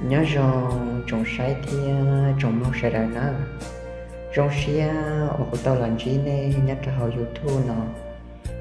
Nyob zoo tsoom saib thiab tsoom mloog sawv daws nawb. Zoo siab uas kuv tau los ntsib nej nyob rau hauv YouTube no.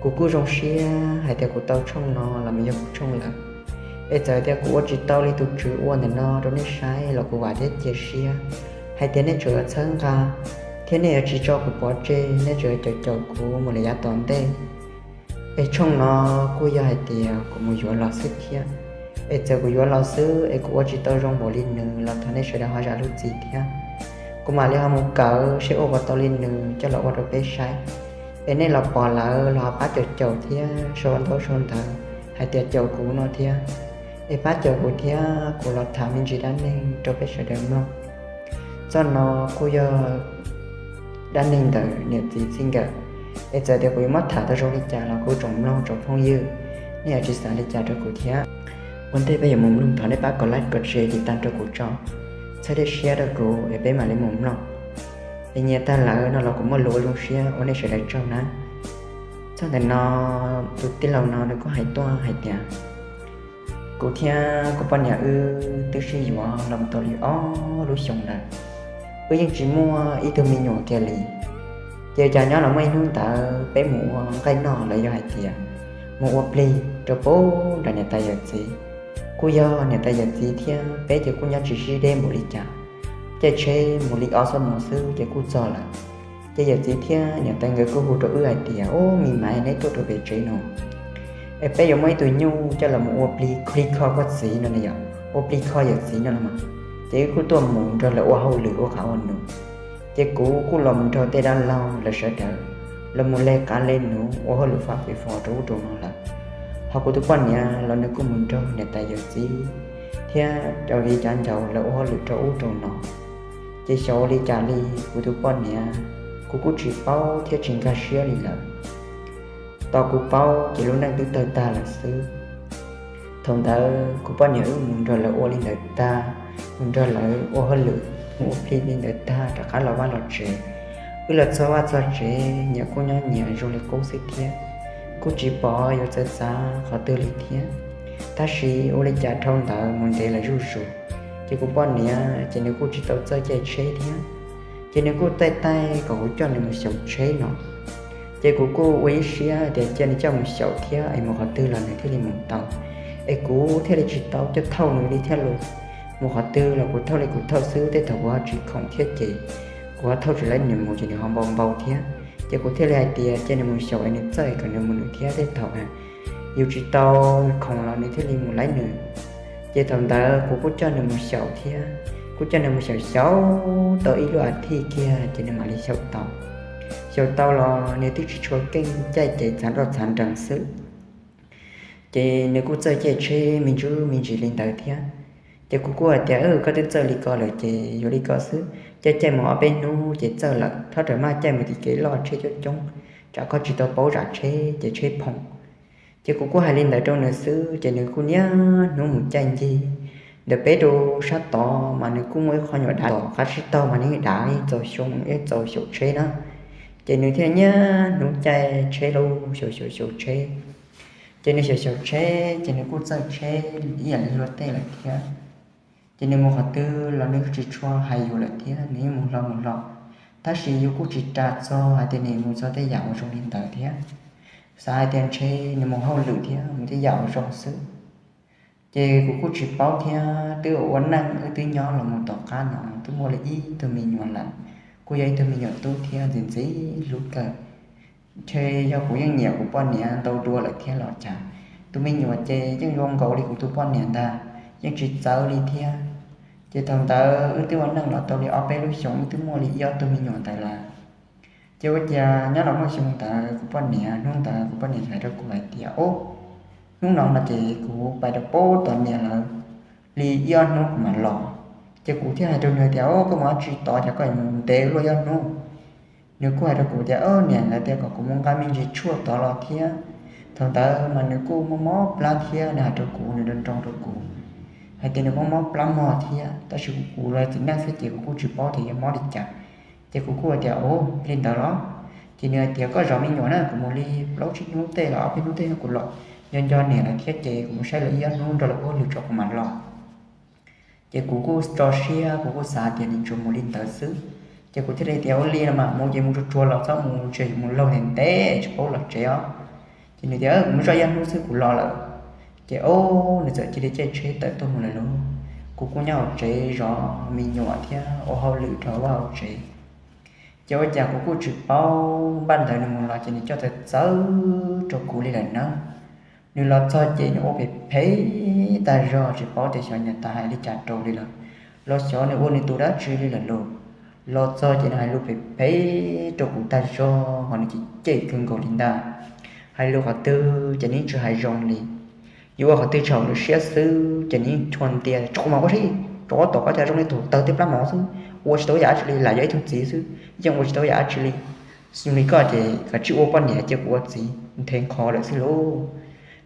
Kuv kuj zoo siab hais tias kuv tau tshooj no los mus yog kuv tshooj lawm. Es txawm tias kuv ua tsis tau li tus tswv ua ntawm no rau nej saib los kuv vam thiab cia siab hais tias nej tseem yuav txhawb nqa thiab nej yuav tsis tso kuv pov tseg, nej tseem yuav caum caum kuv mus li yav tom ntej. Es tshooj no kuj yog hais tias kuv mus yuav los xwb thiab. Es txawm kuv yuav los xwb es kuv ua tsis tau zoo npaum li nws los thov nej sawv daws ho zam lub txim thiab. Kuv mam li ho mus kawm seb ua puas tau li nws coj los ua rau peb saib. Es nej los pom lawm los ho pab caum caum thiab sau ntaub sau ntawv hais tias caum kuv no thiab. Es pab caum kuv thiab kuv los tham me ntsis dab neeg rau peb sawv daws mloog. Txoj no kuj yog dab neeg ntawm niam txiv txij nkawm. Es txawm tias kuv yuav muab tham tau zoo li cas los kuv tsoom mloog tsoom phooj ywg, nej yuav tsis xav li cas rau kuv thiab. Ua ntej peb yuav mus mloog thov nej pab kom like kom share tiv tas rau kuv tso, txhawb dej siab rau kuv es peb mam li mus mloog. Es nyias tag lawm no los kuv muaj lus ua zoo siab ua nej sawv daws tsaug na. Txoj ntawm no, tus tij laug no nws kuj hais tuaj hais tias kuv thiab kuv poj niam wb twb sib yuav los tau li ob lub xyoos lawm, wb yeej tsis muaj ib tug me nyuam kiag li. Ces cas nyob los muaj ib hnub ntawd peb mus ua nqaij noj los yog hais tias mus ua plig rau pem nram niam tais yawm txiv. Kuj yog niam tais yawm txiv thiab peb ces kuj nyob tsis sib deb npaum li cas, caij tsheb mus li ob xuab moos xwb ces kuj txog lawm. Ces yawm txiv thiab niam tais nkawd kuj hu rau wb hais tias, Ub, me maiv, neb tuaj rau pem tsev no es peb yuav muaj ib tug nyuj coj los mus ua plig kho koj txiv no ne yom, ua plig kho yawm txiv no los mas. Ces wb kuj tuaj mus nrog lawv ua hauj lwm ua qab ua num. Ces kuv kuj los mus nrog tej dab laug lawv sawv daws los mus le qab le num ua hauj lwm fab fem fo rau ub rau no lawm. Ho kuv tus poj niam los nws kuj mus nrog niam tais yawm txiv thiab cov viv cov ncaus lawv ua hauj lwm rau ub rau no. Ces xyov ua li cas li kuv tus poj niam, kuv kuj tsis paub thiab tsis nkag siab li lawm. Tos kuv paub ces lub neej twb tawg tag lawm xwb. Thaum ntawd kuv poj niam wb mus nrog lawv ua li ntawd tag, mus nrog lawv ua hauj lwm, mus ua plig li ntawd tag rov qab los vaj los tsev. Wb los txog vaj txog tsev nyias kuj nyob nyias zoo li qub xwb thiab, kuj tsis pom yuav txawv txav qhov twg li thiab. Tab sis ua li cas dhau ntawd mus ntev lawm zuj zus, ces kuv poj niam ces nws kuj tsis tau txawj caij tsheb thiab, ces nws kuj taij taij kom kuv coj nws mus xyaum tsheb no. Ces kuv kuj ua ib siab tias cia nws coj mus xyaum thiab es mus qhov twg los nws thiaj li mus tau, es kuv thiaj li tsis tau coj thauj nws li thiab los. Mus qhov twg los kuv thauj li kuv thauj xwb, tej thaum kuv ho tsis khoom thiab ces kuv ho thauj tsis laib nws mus ces nws ho npau npau thiab. Ces kuv thiaj li hais tias cia nws mus xyaum es nws txawj kom nws mus nws thiab, tej thaum yus tsis tau khoom los nws thiaj li mus laib nws. Ces thaum ntawd kuv kuj coj nws mus xyaum thiab, kuj coj nws mus xyaum xyaum tau ib lub as thiv kiag ces nws mam li xyaum tau. Xyaum tau los nws twb tsis tshua keej, caij ces txhav nroj txhav nrees xwb. Ces nws kuj txawj caij tsheb me ntsis me ntsis li ntawd thiab. Ces kuv kuj hais tias, Koj twb txawj li ko lawm ces yuav li ko xwb, caij caij mus ob peb hnub ces txawj lawm, txhob rawm maj caij mus tim kev loj tsheb coob coob, tsam koj tsis tau paub zam tsheb ces tsheb phoom. Ces kuv kuj hais li ntawd rau nws xwb ces nws kuj niaj hnub mus caij ncig ntawm peb rau sab tod mas nws kuj muaj ib qho nyuam dav tom qab tsib taug mas nws dav ib txaus xyoo ib txaus xyaum tsheb na. Ces nws thiaj niaj hnub caij tsheb lauj, xyaum xyaum xyaum tsheb. Ces nws xyaum xyaum tsheb ces nws kuj txawj tsheb ib yam li luag tej lawm thiab. Ces nws mus qhov twg los nws tsis tshua hais yus lawm thiab, nws yeej mus hlo mus hlo. Tab sis yus kuj tsis ras txog hais tias nws mus txog tej yam uas zoo li ntawd thiab, xav hais tias ntshe nws mus hauj lwm thiab mus tej yam uas zoo xwb. Ces kuv kuj tsis paub thiab, twb ua neej wb twb nyob los mus tom qab no twb muaj li ib tug me nyuam lawm, kuj yog ib tug me nyuam tub thiab ntxim ntxim hlub kawg. Ntshe yog kuv yeej nyiam kuv poj niam ntau dua lawm thiab los cas, tus me nyuam ces yeej zoo nkaus li kuv tus poj niam ntag, yeej tsis txawv li thiab. Ces thaum ntawd wb twb ua neej los tau li ob peb lub xyoos wb twb muaj li ib ob tug me nyuam ntawd lawm. Ces ua cas nyob los muaj xyoo ntawd kuv poj niam, hnub ntawd kuv poj niam hais rau kuv hais tias, Ub, hnub no no ces kuv pais rau pem tom niam lawv li ib ob hnub kuv mam los. Ces kuv thiaj hais rau nws tias, Ub, koj mus dab tsi tod cas koj mus ntev luaj ib ob hnub? Nws kuj hais rau kuv tias, Niam lawv tias kom kuv mus nqa me ntsis tshuaj tod los thiab. Thaum ntawd mas nws kuj mob mob plab thiab, nws hais rau kuv, nws nroo nroo rau kuv hais tias nws mob mob plab mog thiab, tab sis kuv los txiv neej xwb ces kuv kuj tsis paub tias yog mob li cas. Ces kuv kuj hais tias, Ub, li ntawd los? Ces nws hais tias, Koj zov me nyuam na, kuv mus li plaub tsib hnub tej los ob peb hnub tej kuv los nco nco niam lawv thiab ces kuv mus saib lawv ib ob hnub nrog lawv ua hauj lwm tso kuv mam los. Ces kuv kuj tso siab, kuv kuj xav tias nws tsuas mus li ntawd xwb. Ces kuv thiaj li tias ua li no mas mus ces mus tsuag tsuag los, txhob mus ntshe yuav mus laug ntev ntev tsis paub los tsev os. Ces nws tias mus zoj ib hnub xwb kuv los lawm. Ces o, nws txawm cia li caij tsheb tawm tuaj mus lawm lauj. Kuv kuj nyob hauv tsev zov me nyuam thiab ua hauj lwm rau hauv vaj hauv tsev. Ces ua cas kuv kuj tsis paub, npaj ntawd nws mus los ces nws coj txawv txawv rau kuv li lawm na. Nws los txog ces nws ua phem phem tag zog, tsis paub tias xyov niam tais hais li cas rau li lawm, los xyov nws ua nws tus dab tsi li lawm lauj. Los txog ces nws hais lus phem phem rau kuv tag zog, ho nws cem cem kawg nkaus li ntag. Hais lus qhov twg ces nws tsis hais zoo li. Yuav ua qhov twg tsis haum nws siab xwb ces nws chua ntias, tso mas ua si, rov tom koj cas zoo li tus tawg tej plab mov xwb, ua tsis tau yam dab tsi li, lam yog ib tug txiv xwb yeej ua tsis tau yam dab tsi li. Xyov li koj ces kav tsij ua poj niam cia kuv ua txiv, nthe nkho lawm xwb lauj.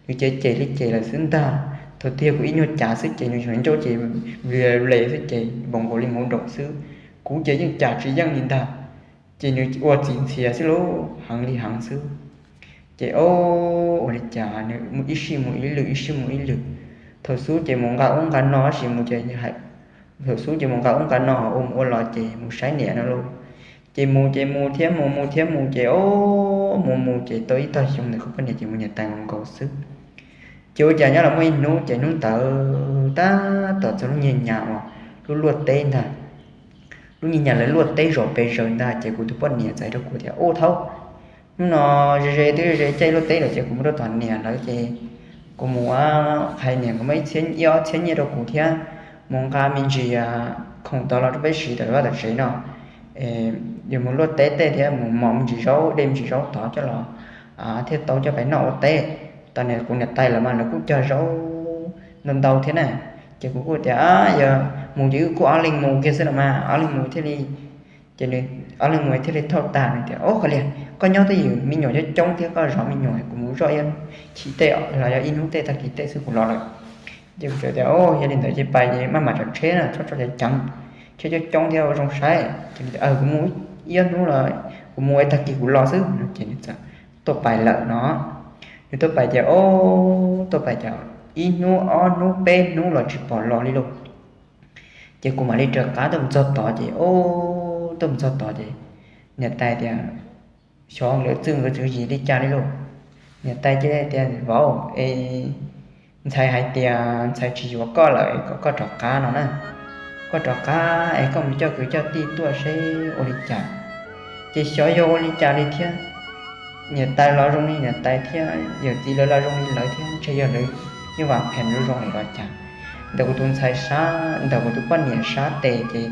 Nws ces cem li cem lawm xwb ntag. Thaum twg kuv ib nyuag cav xwb ces nws ncauj ces nplias bles xwb ces npaum nkaus li hmuv nraum xwb. Kuv ces yeej cav tsis yeej li ntag. Ces nws ua txiv ntxhias xwb lauj, heev li heev xwb. Ces o, ua li cas nws ib sij mus ib lwm, ib sij mus ib lwm. Thaum xub ces mus nqa ub nqa no, tab sis mus ces, thaum xub ces mus nqa ub nqa no, ua mus ua los ces mus saib niam no lauj. Ces mus ces mus thiab mus, mus thiab mus ces o, mus mus ces tau ib tog xyoo ntawm kuv poj niam ces mus niam tais nkaus nkaus xwb. Ces ua cas nyob los muaj ib hnub ces hnub ntawd tab tom txog lub nyiag nyas uas lub luaj teb ntag. Lub nyiag nyas lawv luaj teb zom pes zaws ntag ces kuv tus poj niam txawm hais rau kuv tias, ub thaub, hnub no ze ze twb ze caij luaj teb lawm ces kuv mus rau tom niam lawv ces kuv mus hais niam nkawd muab ib txhiab, ib ob txhiab nyiaj rau kuv thiab mus nqa me ntsis khoom tod los rau peb siv tom vaj tom tsev no. Yuav mus luaj teb tej thiab mus mos me ntsis zaub, de me ntsis zaub tod coj los thiaj tau coj pais noj ua teb. Tam sim no kuv niam tais lawv mas lawv kuj cog zaub ntau ntau thiab na. Ces kuv kuj tias, yog mus ces wb kuj ob leeg mus kiag xwb los mas, ob leeg mus thiaj li. Ces nws, ob leeg mus thiaj li thauj tag, nws tias, ub, koj liag, koj nyob twj ywm me nyuam coob coob thiab koj zov me nyuam, kuv mus zoj ib chim tej los yog ib hnub tej tag kis tej xwb kuv los lawm. Ces kuv txawm tias, yog li ntawd ces pais ces maj mam tsav tsheb na, txhob tso ceev ceev, tsheb coob coob thiab ua zoo saib. Ces nws tias, kuv mus ib ob hnub los, kuv mus ib tag kis kuv los xwb no. Ces nws txawm tuaj pais lawm no. Nws tuaj pais ces, o, tuaj pais ces ib hnub ob hnub peb hnub los tsis pom los li lauj. Ces kuv mam li rov qab tuaj mus txog tod ces, o, tuaj mus txog tod ces niam tais tias, xyov lawv txwj nkawd txwv yim li cas li lauj. Niam tais cia li tias, vauv, es ntxhais hais tias ntxhais tsis yuav koj lawm es kom koj rov qab no na. Koj rov qab es koj mus coj kwv coj tij tuaj seb ua li cas. Ces xyov yog ua li cas li thiab, niam tais los zoo li niam tais thiab, yawm txiv lawv los zoo li lawv thiab, ntshe yog lawv yeej vam phem zoo zoo li los cas. Ntawm kuv tus ntxhais sab, ntawm kuv tus poj niam sab tes ces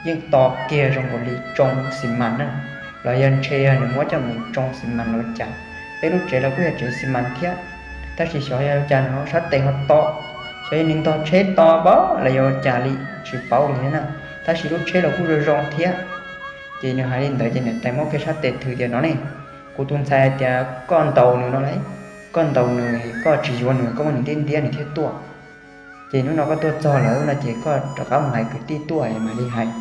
yeej to kiag zoo nkaus li tsoo xi mas na, los yog ntshe yog nws muab coj mus tsoo xi mas los cas. Peb lub tsev los kuj yog tsev xi mas thiab, tab sis xyov yog cas nws sab tes ho to, xyov yog nws ntog tsheb to pab los yog cas li tsis paub li thiab na, tab sis lub tsheb los kuj zoo zoo thiab. Ces nws hais li ntawd ces niam tais muab kiag sab tes thwm tias no ne, kuv tus ntxhais hais tias koj ntaus nws no lauj, koj ntaus nws, koj tsis yuav nws, koj muab nws ntiab ntiab nws thiaj tuaj. Ces hnub no koj tuaj txog lawm no ces koj rov qab mus hais kwv tij tuaj mam li hais,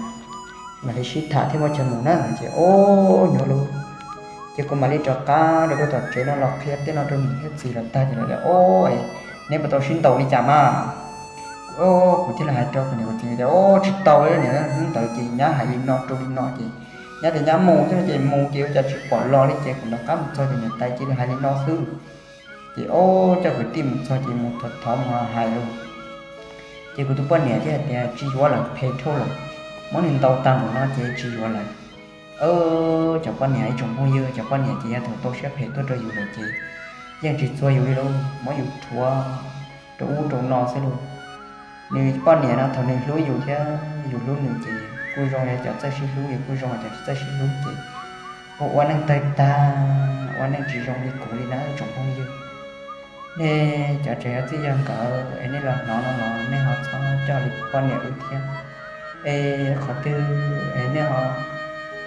mam li sib tham thiab muab coj mus na. Ces o, nyuaj lauj. Ces kuv mam li rov qab rau tom tsev no los qhia tej no rau niam thiab txiv lawv tag ces lawv tias, o, neb puas tau sib ntaus li cas mas? Kuv thiaj li hais rau kuv niam kuv txiv tias, o, tsis tau li niam, hnub ntawd ces nyab hais li no rau li no ces nyab tias nyab mus xwb no ces mus ces ua cas tsis pom los li ces kuv rov qab mus txog ces niam tais cia li hais li no xwb. Ces o, coj kwv tij mus txog ces mus thov thov mus hais lauj. Ces kuv tus poj niam thiaj hais tias tsis yuav lawm, phem dhau lawm, muab nws ntaus tag npaum no ces tsis yuav lawm. Cov poj niam ib tsoom phooj ywg, cov poj niam ces yog thaum tau siab phem tuaj rau yus lawm ces yeej tsis txuag yus li lauj, muab yus rhuav rau ub rau no xwb lauj. Nws poj niam no thaum nws hlub yus thiab yus hlub nws ces kuj zoo, yog cov txawj sib hlub, yus kuj zoo, cov tsis txawj sib hlub ces ua ua neej tawg tag, ua neej tsis zoo li kuv li na ib tsoom phooj ywg. Nej cov tseem yog txij yog nkawm es nej los hnov no los nej ho txhob coj li poj niam wb thiab. Es qhov twg es nej ho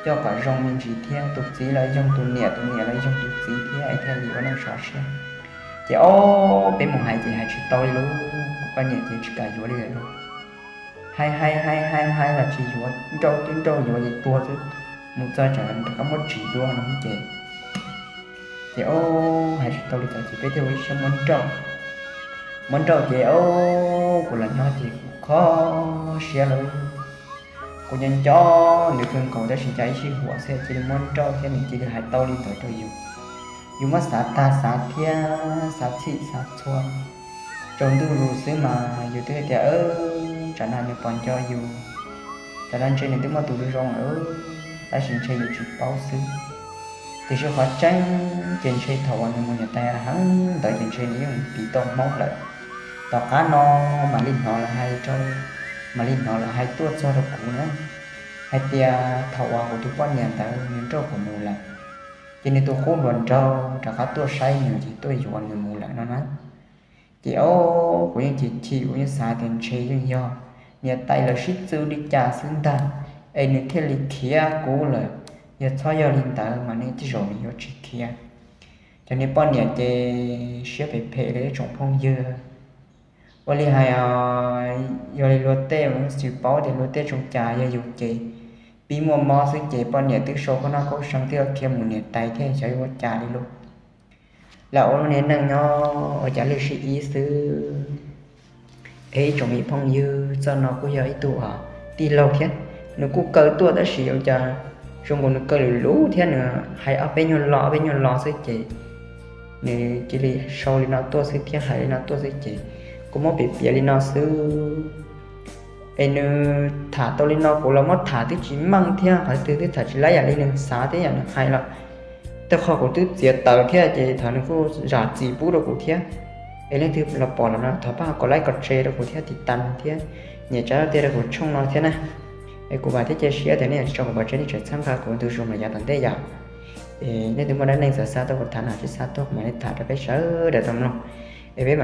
coj kom zoo me ntsis thiab, tus txiv los yoog tus niam, tus niam los yoog tus txiv thiab es thiaj li ua neej sov siab. Ces o, peb mus hais ces hais tsis tau li lauj, kuv poj niam ces tsis kam yuav li lawm lauj. Hais hais hais hais hais los tsis yuav, nrauj twb nrauj yuav ces tuag xwb, mus txog tsam rov qab muab tsim dua no ces, ces o, hais tsis tau li cas ces peb thiaj ua ib siab muab nrauj. Muab nrauj ces o, kuv los nyob ces kuv kho siab lawm. Kuv nco nco nws kawg nkaus tab sis cas ib sij huam xwb cia li muab nrauj thiab nws cia li hais tau li ntawd rau yus. Yus muab xav tag xav thiab xav txhij xav txhua, tsaus ntuj zus xwb mas yus twb hais tias, tsam no nws pom nco yus, tsam no ntshe nws twb muaj tus zoo zoo lawm, tab sis ntshe yus tsis paub xwb. Tiam sis qhov tseeb ces ntshe thaum uas nws mus niam tais heev ntawd ces ntshe nws yeej tiv tau Hmoob lawm. Tom qab no mam li hnov lawv hais rau, mam li hnov lawv hais tuaj txog rau kuv na, hais tias thaum uas kuv tus poj niam ntawd nws nrauj kuv mus lawm, ces nws tus qub hluas nraug rov qab tuaj saib nws ces tuaj yuav nws mus lawm no na. Ces o, kuv yeej chim chim, kuv yeej xav tias ntshe yeej yog niam tais lawv sib txwv li cas xwb ntag, es nws thiaj li khiav kuv lawm. Yog txhob yog li ntawd mas nej tej zaum nws yuav tsis khiav. Cov niag poj niam ces siab phem phem li ib tsoom phooj ywg. Ua li hais, yog li luag tej tsis paub tias luag tej zoo cas, yog yus ces pib muaj mob xwb ces poj niam twb sau khaub noj khaub seev twb khiav mus niam tais thiab xyov yuav ua cas li lauj. Lam ua lub niag neej nyob ua cas lwj sib ib xwb. Es ib tsoom me phooj ywg, txoj no kuj yog ib tug tij laug thiab, nws kuj kaw tuaj tab sis ua cas zoo nkaus nws kaw lus lus thiab nws hais ob peb nyuag lo ob peb nyuag lo xwb ces nws cia li sau li no tuaj xwb thiab hais li no tuaj xwb ces kuv muab piav piav li no xwb. Es nws tham tau li no kuv los muab tham twb tsis meej thiab qhov twg twb tham tsis laib yam li nws xav thiab yam nws hais los. Tej qho kuv twb txiav taws thiab ces thaum nws kuj zam txim pub rau kuv thiab. Es leej twg los pom los no thov pab ho kom like kom share rau kuv thiab tiv tas thiab nyem tsa tiaj rau kuv tshooj no thiab na. Es kuv vam thiab cia siab tias nej yuav tsis tso kuv pov tseg, nej tseem txhawb nqa kuv ntu zus mus yav tom ntej yom. Es nej twb muaj dab neeg txawv xav tuaj kuv tham no tsis xav tuaj kuv mam li tham rau peb sawv daws tau mloog. Es peb